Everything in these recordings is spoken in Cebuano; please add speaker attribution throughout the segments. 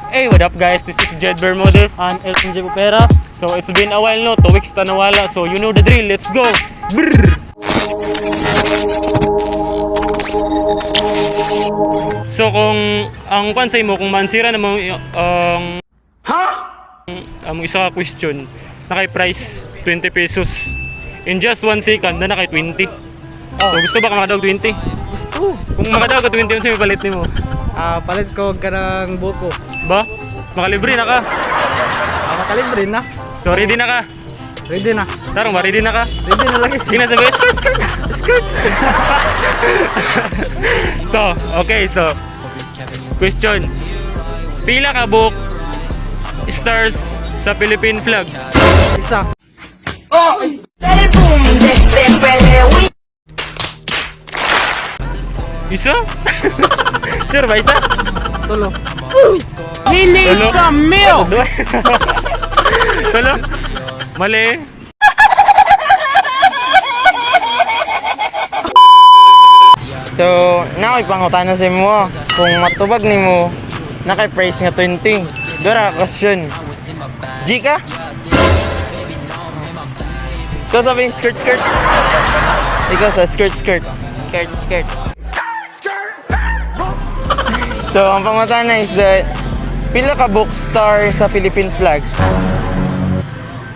Speaker 1: Hey, what up, guys? This is Jed Bermudez.
Speaker 2: I'm Elton J. Pupera.
Speaker 1: So it's been a while, no? 2 weeks ta nawala. So you know the drill. Let's go! Brrr! So kung ang kwan sa imo, kung maansira na mo ang ang isa ka question, nakay price 20 pesos. In just 1 second na nakay 20. So gusto ba ka makadawag 20?
Speaker 2: Gusto.
Speaker 1: Kung makadawag ka 20, unsa may palit nimo?
Speaker 2: Ah, palit ko kanang buko.
Speaker 1: Ba? Makalibre na ka.
Speaker 2: Ah, makalibre na.
Speaker 1: So ready na ka.
Speaker 2: Ready na.
Speaker 1: Tarong ba ready na ka?
Speaker 2: Ready na lagi.
Speaker 1: Tingnan sa skirt, skirt, skirt. So, okay, so question. Pila ka buok stars sa Philippine flag?
Speaker 2: Isa.
Speaker 1: Isa? Sure ba isa?
Speaker 2: Tulo.
Speaker 1: He needs some milk. Tulo? Mali.
Speaker 3: So, na ako'y pangutana sa imo. Kung matubag nimo, nakay price nga 20. Dora ka question. G ka? Ikaw sabi skirt skirt. Ikaw sa skirt skirt.
Speaker 4: Skirt, skirt.
Speaker 3: So, ang pangutana is that pila ka book star sa Philippine flag?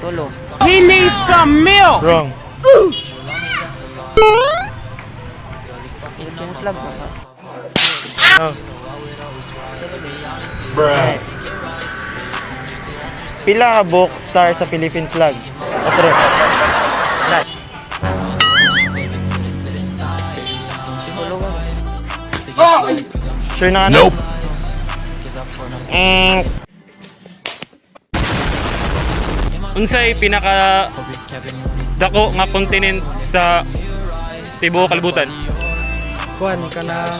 Speaker 4: Tulo.
Speaker 3: Wrong.
Speaker 4: Philippine flag ba ka?
Speaker 3: Oh. Pila ka book star sa Philippine flag? Otro.
Speaker 4: Last. Tulo ba?
Speaker 3: Sure na ka na? Nope. Eh,
Speaker 1: Unsay pinaka dako nga continent sa tibuok kalibutan?
Speaker 2: Kuan kanang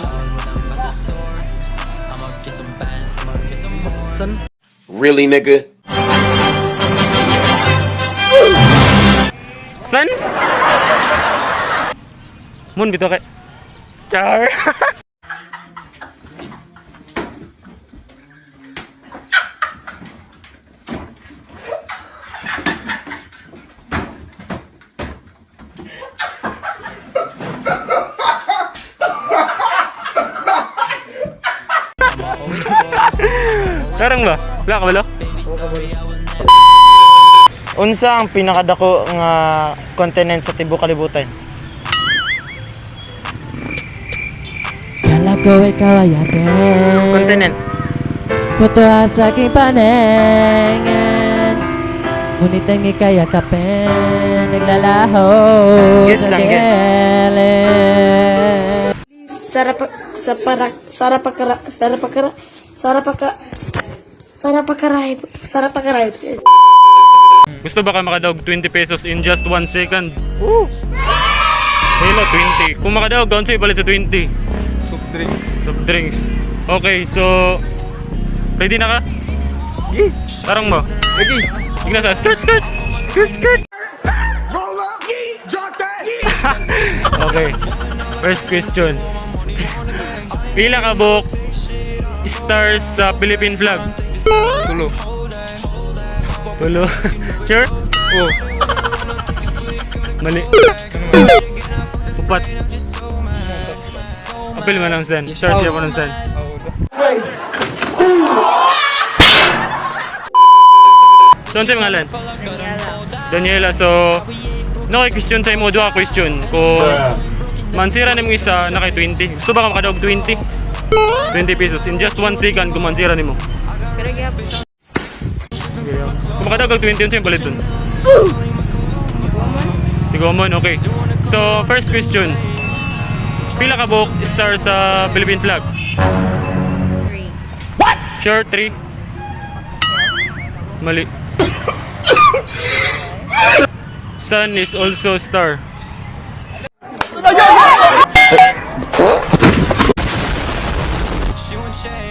Speaker 2: San?
Speaker 5: Really, nigga?
Speaker 1: San? Mun bitaw kay Char. Tarang ba? Wala ka ba, lo?
Speaker 3: Unsa ang pinakadako nga continent sa tibuok kalibutan?
Speaker 6: Kala ko ikaw ay akin.
Speaker 3: Continent.
Speaker 6: Totoo sa aking paningin, ngunit ang ika'y yakapin, naglalaho
Speaker 3: Guess
Speaker 6: sa
Speaker 3: lang, guess.
Speaker 6: gilid.
Speaker 7: Sarapa sapara sarapakara sarapakara sarapaka sarapakaray sarapakaray.
Speaker 1: Gusto ba ka makadawag 20 pesos in just 1 second? Woo! Hello, 20. Kung makadawag, unsa ipalit sa 20?
Speaker 2: Soft drinks.
Speaker 1: Soft drinks. Okay, so ready na ka? Yeah. Tarong mo.
Speaker 2: Ready.
Speaker 1: Tignan sa skirt, skirt. Skirt, skirt. Okay. First question. Pila ka buok stars sa Philippine flag?
Speaker 2: Tulo.
Speaker 1: Tulo. Sure?
Speaker 2: Oh.
Speaker 1: Mali. Upat. Apil man ang sen. Stars siya po ng sen. So, ano ngalan? Daniela. Daniela, so, no question sa imo, duha ka question. Kung mansira nimo isa, na kay 20. Gusto ba ka makadawag 20? 20 pesos. In just 1 second, kung mansira nimo. Kung makadawag og 20, unsa yung palit dun? Tigomon, okay. So, first question. Pila ka buok star sa Philippine flag?
Speaker 8: 3.
Speaker 1: What? Sure, 3. Mali. Sun is also star.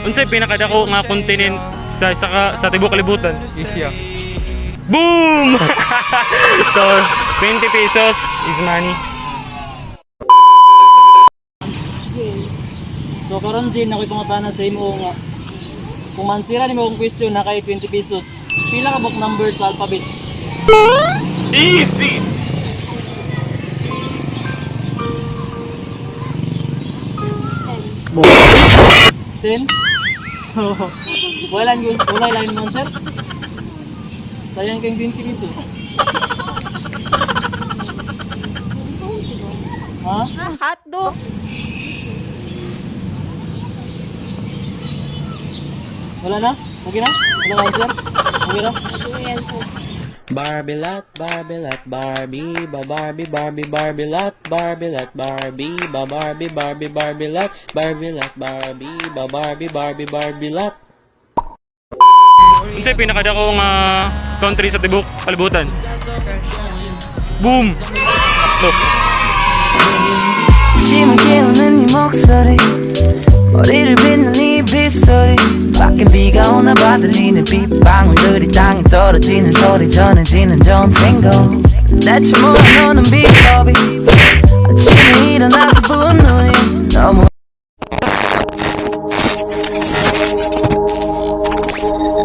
Speaker 1: Unsay pinakadako nga continent sa isa ka sa tibuok kalibutan?
Speaker 2: Asia.
Speaker 1: Boom! So, 20 pesos is money.
Speaker 2: So karon Jane, ako'y pangutana sa imo nga
Speaker 4: Kung mansira nimo akong question na kay 20 pesos. Pila ka book number sa alphabet?
Speaker 5: Easy!
Speaker 4: 10? So, wala yun, wala line mo, sir. Sayang kayong 20 pesos. Ha?
Speaker 8: Hotdog.
Speaker 4: Wala na? Okay na? Wala na, sir? Okay na?
Speaker 3: Barbie lot, Barbie lot, Barbie, ba Barbie, Barbie, Barbie lot, Barbie lot, Barbie, ba Barbie, Barbie, Barbie lot, Barbie lot, Barbie, ba Barbie, Barbie, Barbie lot.
Speaker 1: Unsay pinakadako nga country sa tibok kalibutan? Boom. Tatlo.
Speaker 9: 아침을 깨우는 네 목소리 머리를 빗는 네 빗소리 밖엔 비가 오나 봐. 들리는 빗방울들이 땅에 떨어지는 소리 전해지는 전생고 대체 뭐야 너는 비법이. 아침에 일어나서 부은 눈이 너무